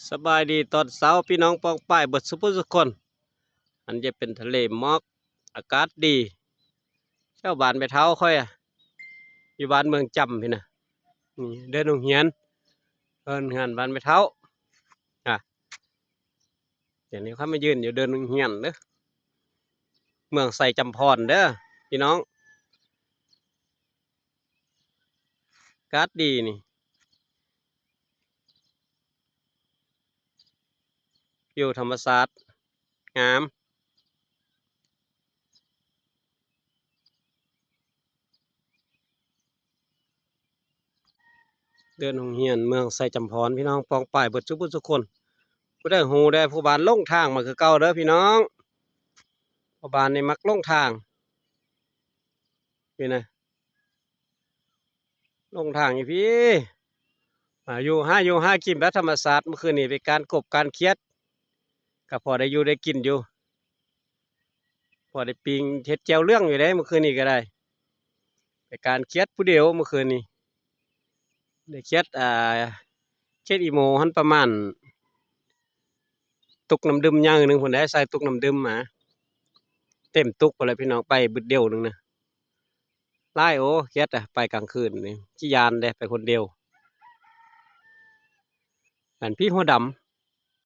ສະບາຍດີຕອນເຊົ້າ ພີ່ນ້ອງປ້ອງປາຍເບິດສູ່ຜູ້ສູ່ຄົນ. ອັນນີ້ເປັນທະເລໝອກ ອາກາດດີ ແຖວບ້ານແມ່ເຖົ້າຂ້ອຍ ຢູ່ບ້ານເມືອງຈຳພີ້ນະ. ນີ້ເດີ່ນໂຮງຮຽນ ເດີ່ນເຮືອນບ້ານແມ່ເຖົ້າ. ອາ ດຽວນີ້ຂ້ອຍມາຢືນຢູ່ເດີ່ນໂຮງຮຽນເດີ ເມືອງໄຊຈຳພອນເດີພີ່ນ້ອງ. ອາກາດດີນີ້ ວິວທຳມະຊາດງາມ. ເດີ່ນໂຮງຮຽນເມືອງໄຊຈຳພອນ ພີ່ນ້ອງປ້ອງປາຍເບິດສູ່ຜູ້ສູ່ຄົນ. ຜູ້ໃດຮູ້ແດ່ ຜູ້ບ້ານຫຼົງທາງມາຄືເກົ່າເດີພີ່ນ້ອງ. ພໍ່ບ້ານນີ້ມັກຫຼົງທາງ ນີ້ນະ ຫຼົງທາງຢູ່ພີ້. ອາ ຢູ່ຫາຢູ່ຫາກິນແບບທຳມະຊາດ. ມື້ຄືນນີ້ໄປການກົບການຂຽດ ກໍພໍໄດ້ຢູ່ໄດ້ກິນຢູ່ ພໍໄດ້ປີ້ງເຮັດແຈ່ວເຫຼືອງຢູ່ເດ້ ມື້ຄືນນີ້ກໍໄດ້. ໄປການຂຽດຜູ້ດຽວມື້ຄືນນີ້ ໄດ້ຂຽດ ອ່າ ຂຽດອີ່ໂມຫັ້ນ ປະມານຕຸກນ້ຳດື່ມໃຫຍ່ໜຶ່ງພຸ້ນເດ້ ໃສ່ຕຸກນ້ຳດື່ມມາ ເຕັມຕຸກພຸ້ນແຫຼະພີ່ນ້ອງ. ໄປບຶດດຽວໜຶ່ງນະ ຫຼາຍ. ໂອ້ ຂຽດອະ ໄປກາງຄືນນີ້ ຂີ້ຢ້ານເດ້ ໄປຄົນດຽວ. ອັນພີຫົວດຳ